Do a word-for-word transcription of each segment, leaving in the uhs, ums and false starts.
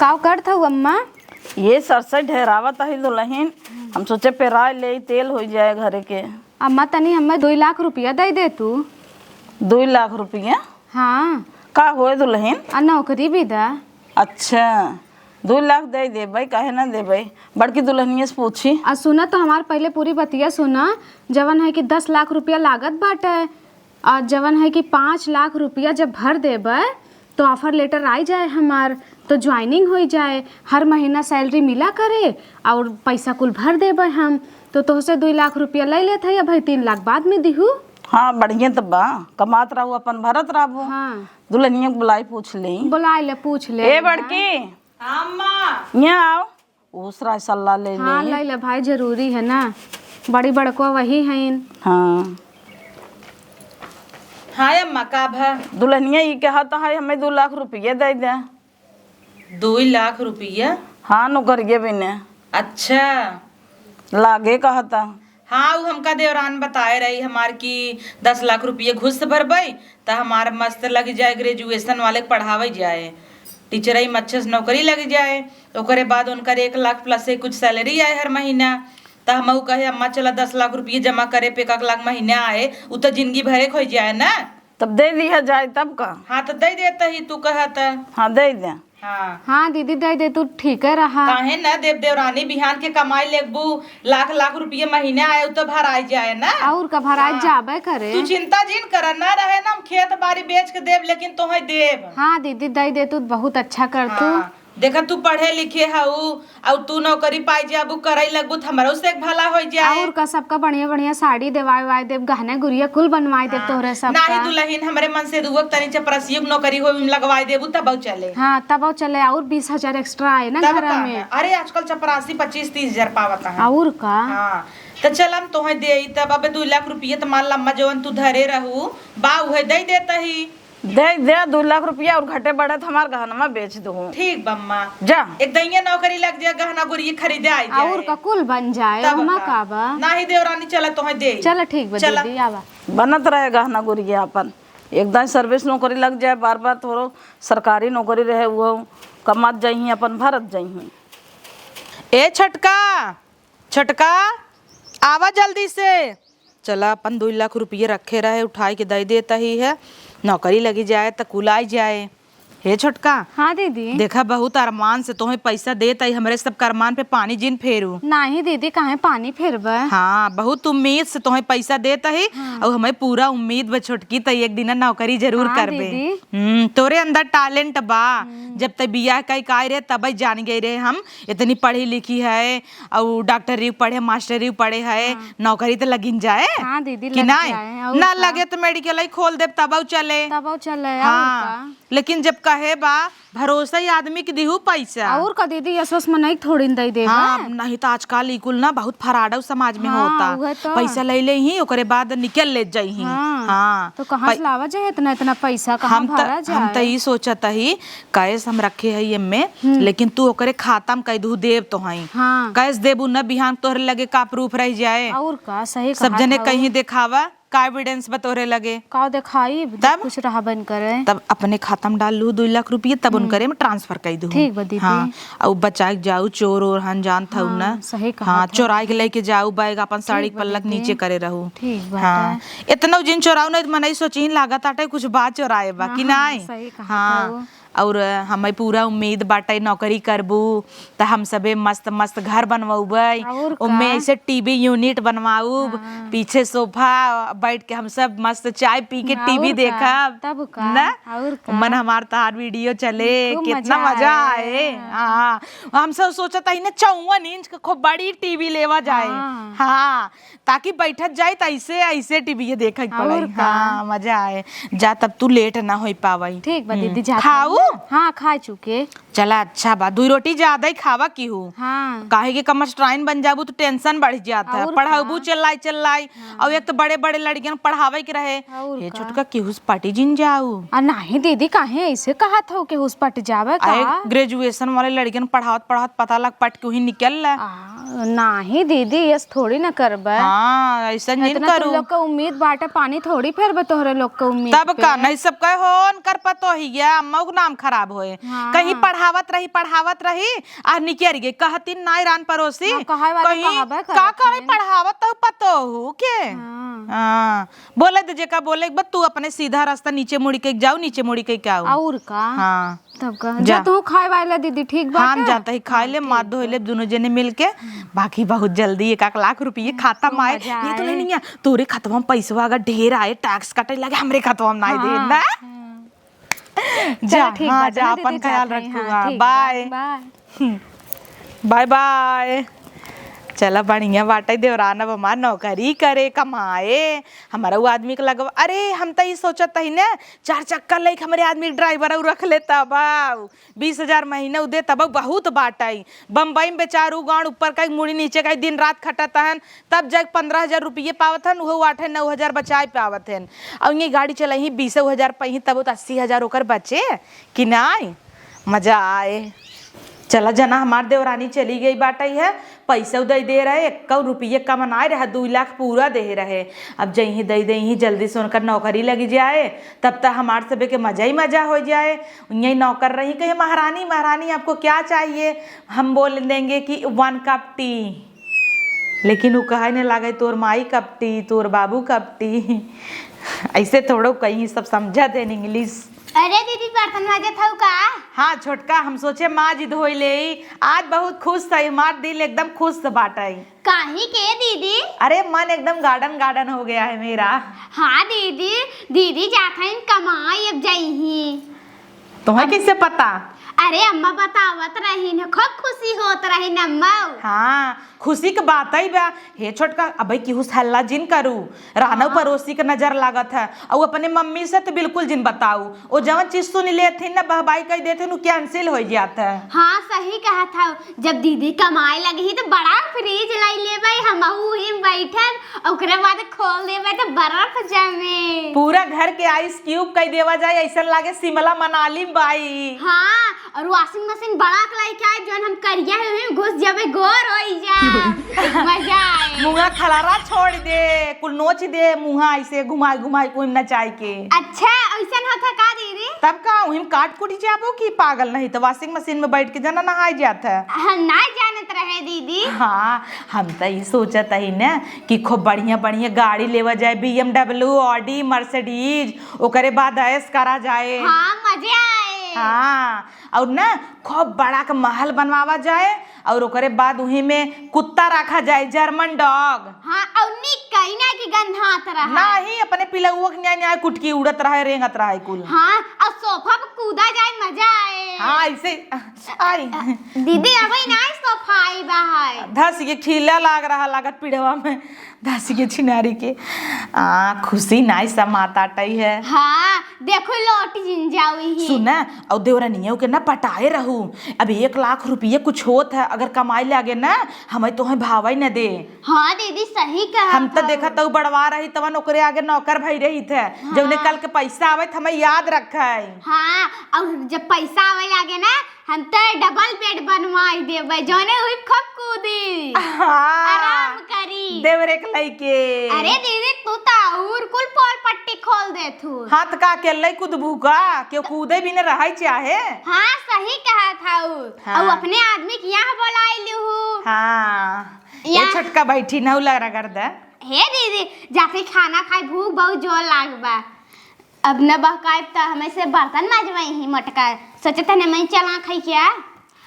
काव करत हऊ अम्मा? ये सरसों ढेरावत हई दुलहिन, हम सोचे पेराय लेई, तेल होइ जाए घरे के। अम्मा, तनी हम्मे दुई लाख रुपया दइ दे तू। दुई लाख रुपया? हाँ। का होए दुलहिन? आ नौकरी भी दा। अच्छा, दुई लाख दइ देबइ, काहे ना देबइ? बड़की दुलहिनिया से पूछी। आ सुना तो हमार पहिले पूरी बतिया सुना, जवन है कि दस लाख रुपया लागत बाटे, और जवन है कि पाँच लाख रुपया जब भर देबे, तो offer letter आइ जाए हमार, तो joining होइ जाए, हर महीना salary मिला करे और पैसा कुल भर देबे हम। तो तोहसे दुई लाख रुपया लइ लेत है, अब भाई तीन लाख बाद में दिहू। हाँ, बढ़िया त बा, कमात रहू, अपन भरत रहबू। हाँ। दुलहिनिया के बुलाई, पूछ लेई। बुलाइ ले, पूछ ले। ए बड़की, हाँ, अम्मा। यहाँ आओ। ओस राय सल्ला ले हाँ, ले। ले ले भाई, जरूरी है ना, बड़ी बड़को वही हईन। हाँ। हाँ अम्मा, का भा? दुलहिनिया ई कहत है, हमें दुई लाख रुपये दइ दे। दुई लाख रुपया? हाँ, नौकरिये बिने। अच्छा। लागे कहता। हाँ, उ हमका देवरान बताए रही हमार कि दस लाख रुपये घुस भरबई, त हमार मस्त लग जाए, graduation वाले के पढ़ावे जाए, टीचरई में अच्छे से नौकरी लग जाए, ओकरे बाद उनकर एक लाख plus से कुछ salary आए हर महीना। त हमहू कहे, "अम्मा, चला दस लाख रुपये जमा करे पे एक लाख महीना आए, उ त जिंदगी भरे के होइ जाए ना।" तब दे दिया जाए, तब का? हाँ, त दे देता ही, तू कहत। हाँ, दे दे। हाँ। हाँ दीदी, दे दे, तू ठीक है रहा। काहे न देव देवरानी, बिहान के कमाई लेगबू, लाख लाख रुपये महीने आए, उ तो भराई जाए ना। और का, भराई हाँ। जाबे करे। तू चिंता जिन कर, ना रहे ना, हम खेत बाड़ी बेच के देब, लेकिन तोहे देब। हाँ दीदी, दे दे, तू बहुत अच्छा कर तू। हाँ। देखा, तू पढ़े लिखे हऊ, और तू नौकरी पाई जाबू, करई लगबू, त हमरो से एक भला होइ जाए। और का, सबका बढ़िया बढ़िया साड़ी देवाए वाए देब, गहना गुरिया कुल बनवाए देब हाँ। तोहरे सब नाही का। दुलहिन, हमरे मन से दुवक तनी चपरासियो के नौकरी हो, लगवाए देबू, तबौ चले। हाँ, तबौ चले, और बीस हजार extra आए ना तब घर का में। है? अरे, आजकल चपरासी पच्चीस तीस हजार पावत है। और का? हाँ, त चल, हम तोहे देई, तब अबे दुई लाख रुपये त मान लम्मा जवन तू धरे रहू, बा उहे दे देता ही। दे दे, दुई लाख रुपया और घटे बढ़े त हमार गहनवा बेच दू। ठीक बा अम्मा। जा। एक दइया नौकरी लग जाए, गहना गुरिया खरीदे आई जाए। और का, कुल बन जाए, तब ओमा का। का बा? नाही देवरानी, चला तोहे देई। चला ठीक बा चला। दीदी, आवा। बनत रहे गहना गुरिया अपन। एक दाई service नौकरी लग जाए, बार बार तोरो सरकारी नौकरी रहे, वो कमात जइहीं, अपन भरत जइहीं। ए छोटका, छोटका, आवा जल्दी से। चला, अपन दुई लाख रुपये रखे रहे, उठाई के दे देता ही है, नौकरी लगी जाए त कुल आई जाए। हे छोटका। हाँ दीदी। देखा, बहुत अरमान से तोहे पैसा देत आई, हमरे सब के अरमान पे पानी जिन फेरू। नाही दीदी, काहे पानी फेरबे? हाँ, बहुत उम्मीद से तोहे पैसा देत आई, हाँ। और हमें पूरा उम्मीद बा छोटकी, त एक दिन नौकरी जरूर हाँ करबे। दीदी। हम्म, तोरे अंदर talent बा। हम्म। जब ते बियाह कई के आए रहे, तबे जान गए रहे हम, इतनी पढ़ी लिखी है, और डॉक्टरी पढ़े, मास्टरी पढ़े है, हाँ। नौकरी त लगिन जाए। हाँ दीदी, कि लग नाई? जाए, और ना का? लगे त medical ही खोल देब, तबौ चले। तबौ चले, और हाँ। का? लेकिन जब कहे बा, भरोसा ही आदमी के दिहू पैसा। और का दीदी, यस वस मनई थोड़ी न दे देबे। हाँ, नहीं त आजकल ई कुल ना बहुत fraud समाज में हाँ, होता। उहे तो। पैसा ले लेही, ओकरे बाद निकल ले जाइही। हाँ। हाँ। तो कहाँ पै- से लावा जाए इतना, इतना पैसा, कहाँ हम त, भरा हम त जाए? ई सोचत ही, cash हम रखे है एमे, हम्म। लेकिन तू ओकरे खाता में कई दू देब तो हई। हाँ। Cash देबू न, बिहान तोहरे लगे का proof रह जाए? और का, सही सब कहत जने हऊ। कहीं देखावा, का evidence बा तोहरे लगे? का देखाई, जब तब? कुछ रहबे न करे। तब अपने खाता में डाल लू दुई लाख रुपये, तब हम्म। उनकरे में transfer कई दू। ठीक बा दीदी। हाँ, और बचाए के जाऊ, चोर ओर हन जानत हऊ हाँ, ना। सही कहत हाँ, हऊ। चोराई के लेके जाऊ bag, अपन साड़ी ठीक के बा पल्ला के दीदी। नीचे करे रहू। ठीक बात हाँ, है। इतना जिन चोराऊ नहीं, मनई सोची लागत आटे कुछ बात चोराए बा कि हाँ, हाँ, नाई? सही कहत हाँ। हऊ। और हमें पूरा उम्मीद बाटे नौकरी करबू, त हम सबे मस्त मस्त घर बनवउबै। और का? ओमे ऐसे TV unit बनवाउब, हाँ। पीछे sofa, बैठ के हम सब मस्त चाय पी के और TV का? देखब। तब का? ना? और का? मन हमार तहार video चले, खूब कितना मजा मजा आए। आए। हाँ। हम सब सोचत हई ना, चौवन inch के खूब बड़ी TV लेवा जाए। हाँ। हाँ। ताकि बैठत जाई त ऐसे, ऐसे टीवी ये देखत और पड़ाई। का? हाँ, मजा आए। जा तब तू late ना होई पावई। ठीक बा हम्म। दीदी, जात खाऊ? हई ना। हाँ, खा चुके। चला अच्छा बा, दुई रोटी ज्यादा ही खावा की हो। हाँ। काहे कि कमस्ट्राइन बन जाबू तो tension बढ़ जात है। और पढ़ाबू का? चिल्लाई चिल्लाई। हाँ। और एक तो बड़े बड़े लड़कियन पढ़ावे के रहे। और ये का? छोटका केहू से पटी जिन जाऊ। आ नहीं दीदी, काहे ऐसे कहत हो, केहू से पट जावे का? आए graduation वाले लड़कियन पढ़ावत पढ़ावत पता लग पट के वहीं निकल ला। आ, नाही दीदी, यस थोड़ी न करबे। हाँ, ऐसा नहीं इतना तू करू। लोग का उम्मीद बाटे, पानी थोड़ी फेरबे तोहरे लोग का उम्मीद तब पे। का, नहीं सब कहे हो उनकर पतोहिया, अम्मा के नाम खराब होए। हाँ। कहीं पढ़ावत रही, पढ़ावत रही, आ निकल गई, कहती नाई रान पड़ोसी। हाँ, कहे वाला कहीं कहबे का करत करे हैं। पढ़ावत तो पतोहू के। हाँ। हाँ, बोले दे जेका बोले, बस तू अपने सीधा रास्ता नीचे मुड़ी के जाओ, नीचे मुड़ी के आओ। और का? हाँ। तब का? जा। जा तू खाए वाला दीदी, ठीक बाटे? हम जाता ही खाए ले, हाँ, माथ ठीक धोए बा। ले दोनों जने मिलके, बाकी बहुत जल्दी एक एक लाख रुपये खाता खूब में आए। मजा ये तो आए। नहीं है, तोरे खतवा में पैसवा अगर ढेर आए, टैक्स कटे लगे, हमरे खतवा में ना दे हाँ, ना। हाँ। जा, चलो, ठीक हाँ, बाटे जा, ना अपन दीदी, ख्याल जात हई, रखू, हाँ, हाँ, ठीक बा, बाय। बाय। हम्म। Bye bye. चला, बढ़िया बाटे, देवरान अब हमार नौकरी करे, कमाए। हमारा वो आदमी के लगवा, अरे, हम तो ई सोचत हई ने, चार चक्का लेके हमरे आदमी के ड्राइवर और रख लेता बा, बीस हजार महीना उ देता बा, बहुत बाटे। बम्बई में बेचारू गांड ऊपर का मुड़ी नीचे का दिन रात खटत हन, तब जाके पन्द्रह हजार रुपये पावत हन, उहो आठे नौ हजार बचाए पावत हन। और ये गाड़ी चलाई बीस हजार पही, तब तो अस्सी हजार ओकर बचे कि नाई? मजा आए। चला जना, हमार देवरानी चली गई बाटे है, पैसा दे दे रहे, एक्को रुपये कम ना रहे, दुई लाख पूरा दे रहे। अब जइहीं दे दे, यहीं जल्दी से उनकर नौकरी लग जाए, तब तक हमार सबे के मजा ही मजा हो जाए। यही नौकर रही, कहे, "महारानी, महारानी, आपको क्या चाहिए?" हम बोल देंगे कि "One cup tea।" लेकिन उ कहे न लागे, "तोर माई cup tea, तोर बाबू cup tea।" ऐसे थोड़ो कहीं सब समझत हैं इंग्लिश। अरे दीदी, बर्तन माजत हऊ का? हाँ छोटका, हम सोचे माज धोई ले। आज बहुत खुश है, हमार दिल एकदम खुश बाटे। काहे के दीदी? अरे मन एकदम garden garden हो गया है मेरा। हाँ दीदी, दीदी जात हैं कमाई, अब जइहीं। तोहे अब कैसे पता? अरे अम्मा बतावत रही न, खूब खुशी होत रही न अम्मा। हाँ, खुशी के बात ही बा। हे छोटका, अबे केहू से हल्ला जिन करू, रानव हाँ। पड़ोसी के नजर लागत है। और अपने मम्मी से तो बिल्कुल जिन बताऊ, वो जवन चीज सुन लेथिन न, बहबाई कह देथिन, उ cancel हो जात है। हाँ, सही कहत हऊ। जब दीदी कमाए लगी ही तो बड़ा fridge लाई लेबै, हमहू वही में बैठब, ओकरे बाद खोल देबै तो बर्फ जमे। पूरा घर के ice cube कई देवा जाए, ऐसा लागे शिमला मनाली में बाई। हाँ, और washing machine बड़ा के लाई के आए, जौन हम करिया है, वही में घुस जाबै, गोर होई जा। मजा आए। मुँहा खलारा छोड़ दे, कुल नोच दे, मुँहा ऐसे घुमाई घुमाई कोई नचाई के। अच्छा, ऐसन होता का दीदी? तब का, वही में काट कुटी जाबो कि पागल, नहीं तो washing machine में बैठ के जना नहाई जात है। हम ना जानत रहे दीदी। हाँ, हम तो ई सोचत हई न कि खूब बढ़िया बढ़िया गाड़ी लेवा जाए, BMW, Audi, Mercedes, ओकरे बाद ऐश करा जाए। हाँ, मजे आए। हाँ, और न खूब बड़ा के महल बनवावा जाए, और ओकरे बाद उही में कुत्ता रखा जाए, German dog। हाँ, और निक कहीं ना कि गंधात रहा। नहीं, अपने पिलौआ के न्याय न्याय कुटकी उड़त रहे, रेंगत रहे कुल। हाँ, और सोफा पे कूदा जाए, मजा आए। हाँ, ऐसे, आई। दीदी, अबे ना सोफा आई बा है। धस के खिला लाग रहा, लागत पिढ़वा में। धस के छिनारी के। आ, खुशी नाई समात आटई है। हाँ, देखो लौट जिन जाऊ ही। सुन, और देवरनियों के ना पटाए रहू। अब एक लाख रुपये कुछ होत है, अगर कमाए लागे ना, हमें तोहे भावई न दे। हाँ दीदी, सही कहा हम तो था। देखा तऊ बड़वा रही, तवन ओकरे आगे नौकर भई रही थे। हाँ। जौने कल के पैसा आवे, हमें याद रखे। हाँ, और जब पैसा आवे लागे ना, हम तो double bed बनवाई देबै, जौने हुई खूब कूदी। हाँ। आराम करी। देवरे के लइके। अरे दीदी, तू तो और कुल पोल पट्टी खोल देथू। हाँ, तो का अकेले कूदबू का? केहू कूदे भी न रहै चाहे। हाँ, सही कहत हऊ। हाँ। और अपने आदमी के यहाँ बोलाई लिहू। हाँ। या- ये छोटका बैठी न उला रगड़ दे। हे दीदी, जाके खाना खाई, भूख बहुत जोर लाग बा। अब न बहकाइब त हमें से बर्तन माजवाई ही मोटका। सोचत हने मैं चला खाई क्या?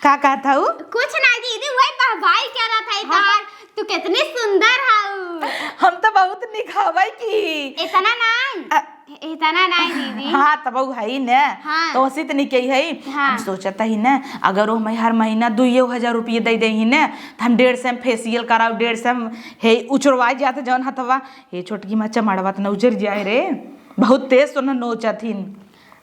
का कहत हऊ? कुछ ना दीदी, वही बहबाई कह रहा था हाँ। तोहार, तू कितनी सुंदर हऊ। हम तो बहुत निक हवई की। इतना ना। अ, इतना ना दीदी। हाँ, तब ऊ है न। हाँ। तो उसी तो निके है। हाँ। हम सोचत ही न, अगर वो हमें हर महीना दुइयो हजार रुपये दे दे ही न, तो हम डेढ़ सौ में facial कराओ, डेढ़ सौ में हे उचड़वाई जात जौन हथवा। हे छोटकी माँ, चमड़वा त न उजर जाए रे, बहुत तेज तो न नोचत हिन।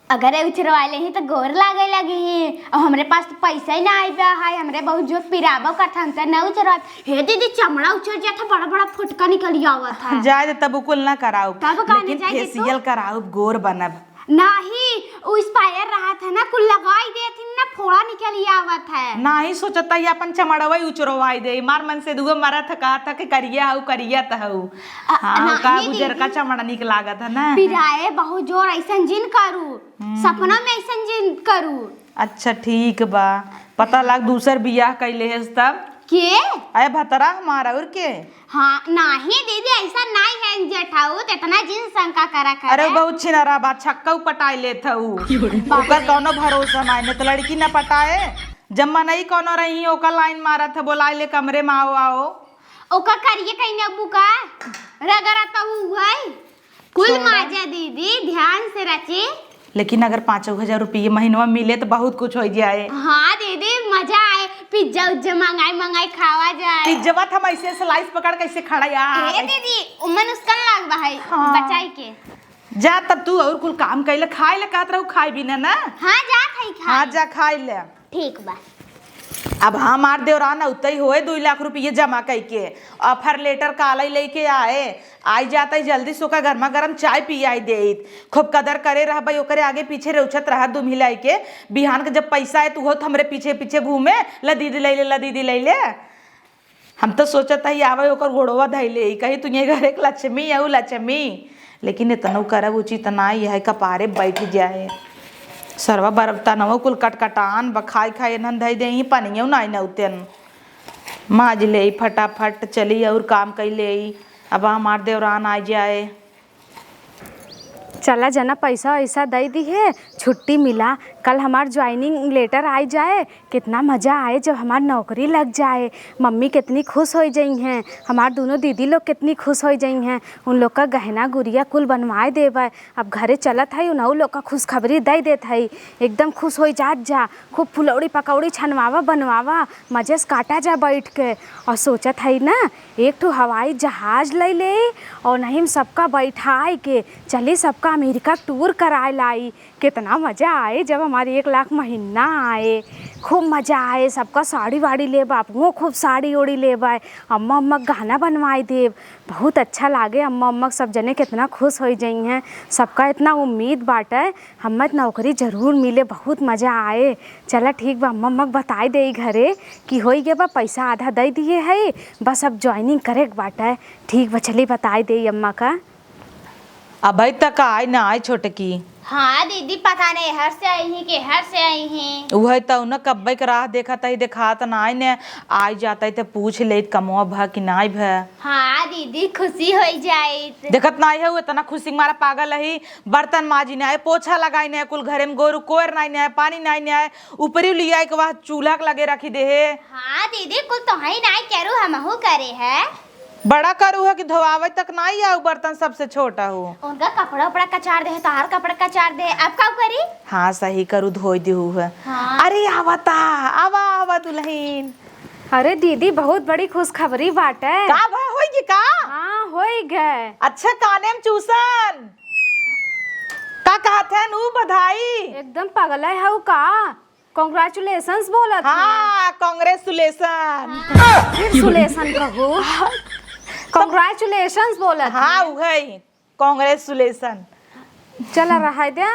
अगर ए उचरवा लेही त गोर लागे लगी ही, और हमरे पास तो पैसा ही ना आइबा है, हमरे बहुत जोर पिराबो करत, हम त न उचरवा। हे दीदी, चमड़ा उचर जात है, बड़ा बड़ा फुटका निकल आवत है। जाए दे, तब कुल ना कराऊ, तब का लेकिन नहीं जाए दे तू? Facial कराऊ, गोर बनब। नाही, उ expire रहत है ना, कुल लगाई देत ही फोड़ा निकल आवत है। नाही सोचत ही अपन चमड़वा ही उचरवाई दे। मार मन से दुगो मरत ह, कहत ह कि करिया हऊ, करिया त हऊ। अ, हाँ, नाही का दीदी। गुजर का चमड़ा निक लागत है ना। पिराए बहुत जोर, ऐसन जिन करू। हम्म। सपना में ऐसन जिन करू। अच्छा, ठीक बा। पता लाग दूसर बियाह कइले हेस तब। के? अरे भतरा हमार, और के? हाँ, नाही दीदी, ऐसा नाही है जेठाऊ, त इतना जिन शंका करा करे। अरे, उ बहुत छिनरा बा, छक्का उ पटाई लेत हऊ। बाप रे। ओकर कौनो भरोसा नाही, न त लड़की न पटाए। जब मनई कौनो रही, ओकर लाइन मारत ह, बोलाए ले कमरे में, "आओ, आओ।" ओकर करिए कहीं अब्बू का रगड़ा त उ है। कुल छोड़ा। माजा दीदी, ध्यान से रची। लेकिन अगर पाँचों हजार रुपये महीनवा मिले त बहुत कुछ हो जाए। हाँ दीदी, मजा आए, पिज्जा उज्जा मंगाई मंगाई खावा जाए। पिज्जवा त हम ऐसे स्लाइस पकड़ के ऐसे खड़ा या ए दीदी, उमन उसकन लाग बा है, हाँ। बचाई के। जा तब तू और कुल काम कैले, खाए ले कहत रहू, खाए भी ना ना। हाँ, जा खाई, खाई। हाँ, जा खाए ले। ठीक बा। अब हमार देवरान उतई होए दुई लाख रुपये जमा कइके, offer letter कालई लेके आए, आई जात ही जल्दी से ओका गर्मा गर्म चाय पियाई देइत। खूब कदर करे रहबई, ओकरे आगे पीछे रेउछत रहत दुम्ही लाई के। बिहान के जब पैसा आए, त उहो त हमरे पीछे पीछे घूमे, "ला दीदी लइले, ला दीदी लइले।" हम त सोचत ही आवे ओकर गोड़वा धइले, ई कही, "तू ये घर एक लक्ष्मी हऊ, लक्ष्मी।" लेकिन इतनो करब उचित नाई है, कपारे बैठ जाए। सरवा बरतनवो कुल कटकटान बा, खाई खाई एनहन धई देई, पनियो नाई नौतेन। माज लेई फटाफट, चली और काम कई लेई। अब हमार देवरान आ जाए। चला जना, पैसा वैसा दई दिहे, छुट्टी मिला, कल हमार joining letter आई जाए, कितना मजा आए जब हमार नौकरी लग जाए। मम्मी कितनी खुश होइ जइहें, हमार दुनो दीदी लोग कितनी खुश होइ जइहें। उन लोग का गहना गुरिया कुल बनवाए देबे। अब घरे चलत हई, उनहू लोग का खुशखबरी दई देत हई, एकदम खुश होइ जात जा। खूब फुलौड़ी पकौड़ी छनवावा बनवावा, मजे से काटा जा बैठ के। और सोचत हई ना, एक ठो हवाई जहाज लई लेई और नहीं में सबका बैठाई के चली, सबका अमेरिका tour कराए लाई। कितना मजा आए जब हमारी एक लाख महीना आए, खूब मजा आए। सबका साड़ी वाड़ी लेबा, अपनो खूब साड़ी ओड़ी लेबा, अम्मा अम्मा गाना बनवाई देब। बहुत अच्छा लागे, अम्मा अम्मा सब जने कितना खुश होइ जइहें। सबका इतना उम्मीद बाटे, हम्मे त नौकरी जरूर मिले, बहुत मजा आए। चला ठीक बा, अम्मा अम्मा के बताई देई घरे कि होइ गया बा, पैसा आधा दई दिहे हई, बस अब joining करे के बाटे। ठीक बा, चली बताई देई अम्मा का। अबही तक आई ना आई छोटकी। हाँ दीदी, पता नहीं हर से आई ही कि हर से आई ही। उहे त उन कब्बे के राह देखत ही, देखात ना आई ने। आई जात ही त पूछ लेत कमवा भ कि नाई भ। हाँ दीदी, खुशी होइ जाइत। देखत नाई है, उ इतना खुशी के मारा पागल ही। बर्तन माजी नाई, पोछा लगाई नाई, कुल घरे में गोरू कोर नाई नाई, पानी नाई नाई, ऊपरी लियाई के वह चूल्हा के लगे रखी दे है। हाँ दीदी, कुल तोहई नाई करू, हमहू करे है। बड़ा करू है कि धोआवे तक नाई आऊ, बर्तन सबसे छोटा हो। उनका कपड़ा उपड़ा कचार दे है, तोहार कपड़ा कचार दे है, अब का करी? हाँ, सही करू, धोई देहू है। हाँ। अरे आवता, आवा, आवा दुल्हन। अरे दीदी, बहुत बड़ी खुशखबरी बाटे। का भा, होई गए का? हाँ, होई गए। अच्छा, काने में चूसन। का कहत है नू बधाई? एकदम पगला है का? Congratulations बोलत है। हाँ, congratulation। फिर सुलेशन कहू। Congratulations बोलत हाँ, है। उहे ही। Congratulation। चला रहा दे,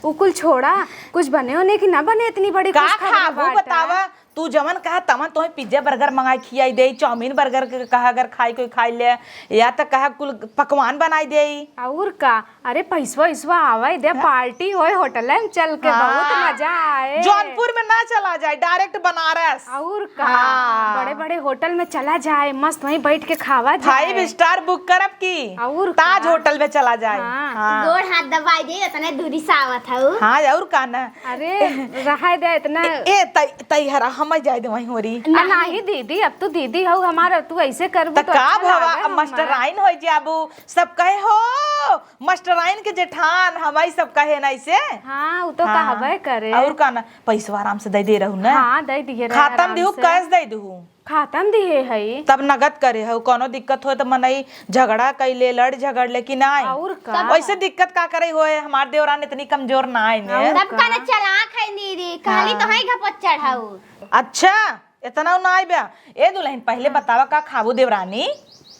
उ कुल छोड़ा। कुछ बने होने की ना बने, इतनी बड़ी का खुशखबरी खाबू बाटे। बतावा, तू जवन कहा तवन तोहे पिज्जा बर्गर मंगाई खियाई दे, चाउमीन बर्गर के कहा अगर खाई कोई खाई ले, या त कहा कुल पकवान बनाई दे। और का, अरे पैसवा वैसवा आवे दे, हाँ। पार्टी होए होटल में चल के, हाँ। बहुत मजा आए। जौनपुर में ना चला जाए, direct बनारस। और का, हाँ। बड़े बड़े होटल में चला जाए, मस्त वहीं बैठ के खावा जाए। Five star book करब की और ताज का? होटल में चला जाए। हाँ। हाँ। गोड़ हाथ दबाई दे, इतने दूरी से आवत हऊ। हाँ, और का ना। अरे, रहा दे इतना। ए, ए, तई, तई हरा, हम जाए दे वहीं होरी। आ, नहीं। नहीं दीदी, अब तू दीदी हऊ हमार, तू ऐसे करबू त तो का अच्छा भवा, लागे अब हमार। मास्टराइन हो जाबू, सब कहे हो, मास्टराइन के जेठान, हमारी सब कहे ना ऐसे। हाँ, उ तो हाँ। कहबे करे। और का ना, पैसवा आराम से दे दे रहू ना। हाँ, दे दिए रहे खाता में आराम दिहू, से। Cash दे दिहू। खाता में दिए है। तब नगद करे हऊ, कोनो दिक्कत हो त मनई झगड़ा कैले, लड़ झगड़ ले कि नाई? और का? वैसे दिक्कत का करे होए, हमार देवरान इतनी कमजोर ना आए ने। और तब का? कहना चलाक है नीरी, खाली हाँ। तो है घपत चढ़ाऊ। अच्छा, इतना ना आइबे। ए दुल्हन, पहिले हाँ। बतावा का खाबू देवरानी?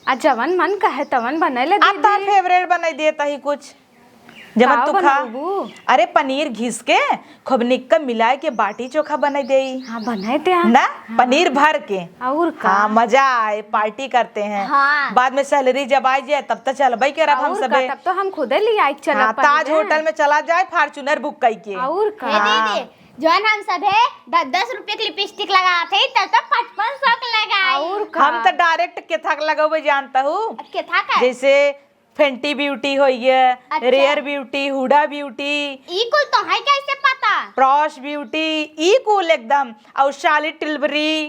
आ जवन मन कहे तवन बनैले आ दीदी। तार favourite बनाई देत ही कुछ। जब का तू खा, बनउबू? अरे, पनीर घिस के खूब निक्का मिलाए के बाटी चोखा बनाई देई। हाँ, बनाई दे। ना, हाँ। पनीर भर के। और का? हाँ, मजा आए, पार्टी करते हैं। हाँ। बाद में सैलरी जब आ जाए, तब तो चलबे करब हम और का, सबे। तब तो हम खुदे ले आई, चलब हाँ, ताज पहले। होटल में चला जाए, Fortuner book कई के। और का? ए हाँ। दीदी, जौन हम सभे दस दस रुपये के लिपस्टिक लगात है, तब तो पचपन सौ के लगाई। और का? हम तो direct केथा के लगउबे जानता हूँ। केथा का? जैसे Fenty Beauty होइए, अच्छा। Rare Beauty, Huda Beauty, ई कुल तोहई कैसे पता? Prose Beauty, ई कुल एकदम, और Charlotte Tilbury।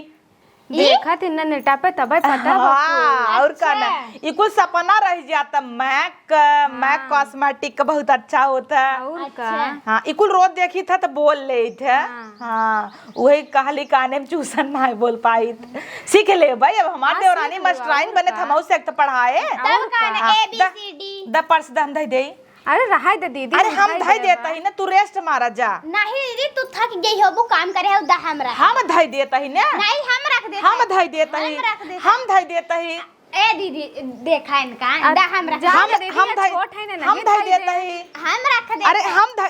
ई? देखत ही ना नेटा पे, तबे पता बा हाँ, कुल। और का ना? अच्छा। ई कुल सपना रह जाता। MAC, MAC हाँ। Cosmetic का बहुत अच्छा होता। और का? अच्छा। हाँ, ई कुल रोज देखी था तो बोल लेत है। हाँ। हाँ, उहे कहली काने में चूसन ना है बोल पाइत। सीख ले भाई, अब हमार हाँ, देवरानी सीख लो, मास्टराइन और बने का? थमऊ से एक तो पढ़ाए। तब और का ना, का? A B the, C D। The purse the हम धई देई। अरे रहाई दे दीदी, अरे हम हम धई धई देई देता बा। ही ना, तू rest मारा जा। नहीं दीदी, तू थक गई होबू काम करे हो, द हमरा। हम धई देता ही ना। नहीं, हम रख देते। हम धई देता ही। हम रख देते। हम धई देता ही। ए दीदी, देखा इनका, अब द हम रख जा हम, दीदी, हम ये धई, छोट है ना, हम नहीं धई धई देता दे। ही। हम रख देते। अरे हम धई,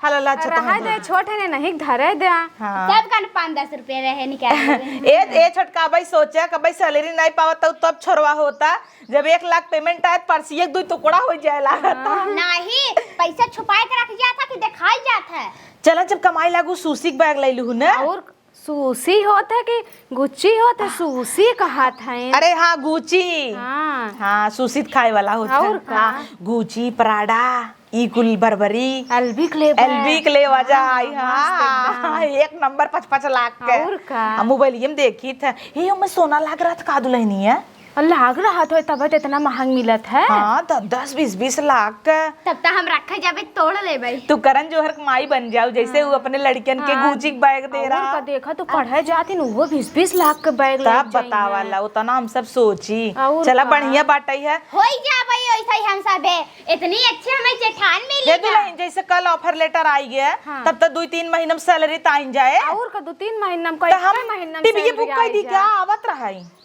हला ला, अच्छा, रहा तोहन दे, धई। छोट है ना, नहीं धरे दे। हाँ। तब कन पाँच दस रुपये रहे निकाल लेबे। ए, ए छोटका भाई सोचे कि भाई सैलरी नहीं पावत तो तब छोरवा होता, जब एक लाख पेमेंट आए, पर्स एक दो टुकड़ा हो जाए लागत। हाँ। नहीं, पैसा छुपाए के रख जाता कि दिखाई जाता है। चला, जब कमाई लागू, सूसी के बैग ले लूँ ना। और सूसी होत है कि गुच्ची होत है? सूसी कहत है। अरे हाँ, गुची। हाँ। हाँ, सूसी खाए वाला होत है। और का? हाँ, गुची, प्राडा, ई कुल बरबरी। एलवी के लेबे। एलवी के लेवा जा, हाँ, आई, मस्त हाँ, एकदम। एक नंबर, पाँच पाँच लाख के। और का? हम मोबाइलिये में देखी थे, हे, ओमे सोना लाग रहा था का दुल्हनिया? और लाग रहा था, तब तो इतना महंग मिलत है। हाँ, तो दस, बीस, बीस लाख के। तब तो हम रखे जाबे, तोड़ लेबे। तू करण जौहर के माई बन जाऊ, जैसे हाँ। वो अपने लड़कियन के हाँ। गुची के बैग दे और रहा। का देखा, तू पढ़े जाती न, वो बीस, बीस लाख के बैग तब लेके बतावा जाइए। ला, उतना हम सब सोची। और चला, का? बढ़िया बाटई है। होई जाबे, ऐसा ही हम सब है। इतनी अच्छी हमें जेठान मिली हे ना। दुल्हन, जैसे कल offer letter आई गया, हाँ। तब तो दो तीन महीना में सैलरी तो आइन जाए। और का, दो तीन महीना में, तो हम कई महीना में टीवी सैलरी बुक कर आई दी जाए। क्या, आवत रहा है?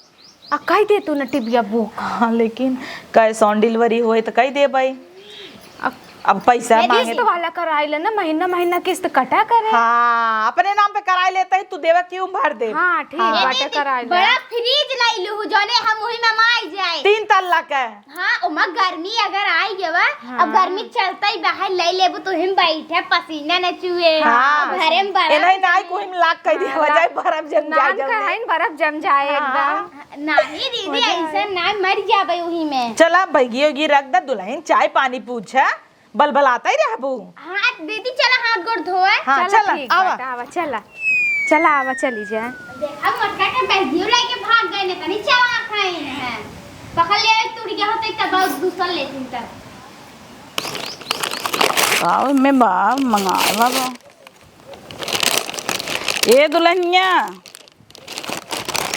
आ, कई दे तू ना टीवी बुक। हाँ, लेकिन cash on delivery होए तो कई दे भाई। अब, अब पैसा ये मांगे किस्त तो वाला कराई ले ना, महीना महीना किस्त कटा करे। हाँ, अपने नाम पे कराई लेता ही, तू देवे क्यों भर दे। हाँ, ठीक हाँ। बाटे, ये दीदी, कराई ले। बड़ा फ्रिज लाई लू, जौने हम वही में माई जाए। तीन तल्ला के। हाँ, ओमा गर्मी अगर आई गवा, हाँ। अब गर्मी चलता ही बाहर ले लेबू, तो हम बैठे पसीना न चुए। हाँ। अब घरे में बड़ा एनही ना आई, कोई में लाग कह दिया, हाँ, हो जाए, बर्फ जम जाए नान जल्दी। कहाइन बर्फ जम जाए हाँ। एकदम। नहीं दीदी, हो जाए। ऐसा ना मर जाबे वही में। चला, बैगी ओगी रख द, दुल्हन चाय पानी पूछा। बलबलातै रहबू। हाँ, दीदी, चला हाथ गोड़ धोए। हाँ, चला, चला, ठीक आवा। बात, आवा, चला। चला, आवा, चली जा। देखा, मोटका के बैगियो लेके भाग गए, ने तनी चला खाए हैं। पकड़ ले, टूट गया होते तब बहुत दूसर लेती तब। आओ, मैं बा, मंगावा बा। ए दुल्हनिया,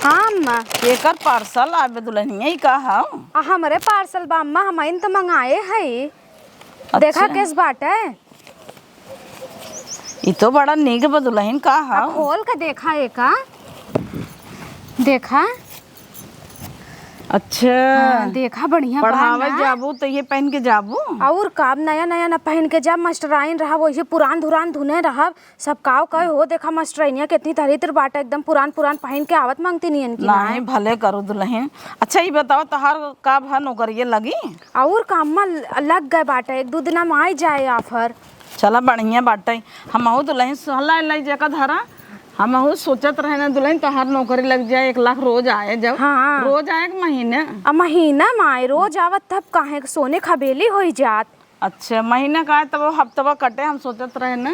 हाँ, अम्मा। एकर पार्सल आवे दुल्हनिया, ई का हौ? आ, हमरे पार्सल बा, अम्मा, हमइन त मंगाए हई। अच्छा। देखा, केस बाटे। ई तो बड़ा नीक बा दुल्हन, का आ, हौ? खोल के देखा एका। देखा। अच्छा। हाँ, देखा, बढ़िया बा पढ़ावे ना? जाबू त ये पहन के जाबू? और का, अब नया नया ना पहन के जाब, मास्टराइन रहब, वही पुरान धुरान धुने रहब। सब काव कहे हो, देखा मास्टरनिया केतनी दरिद्र बाटे, एकदम पुरान पुरान पहिन के आवत मंगतिन इनकी नाहीं, माय। भले करू दुलहिन। अच्छा, ई बतावा, तोहार का भा नौकरिये लगी? अउर का अम्मा, ल-, लग गए बाटे, एक दू दिना में आइ जाए offer। चला, बढ़िया बाटे। हमहू दुलहिन सहला लाई जेका धरा, हमहू सोचत रहे ना दुलहिन, तोहार नौकरी लग जाए, एक लाख रोज आए जब। हाँ। रोज आए कि महीने? अब महीना में आए, रोज आवत तब काहे, सोने खबेली होई जात। अच्छा, महीना का है, तब वो हफ्तवा कटे, हम सोचत रहे ना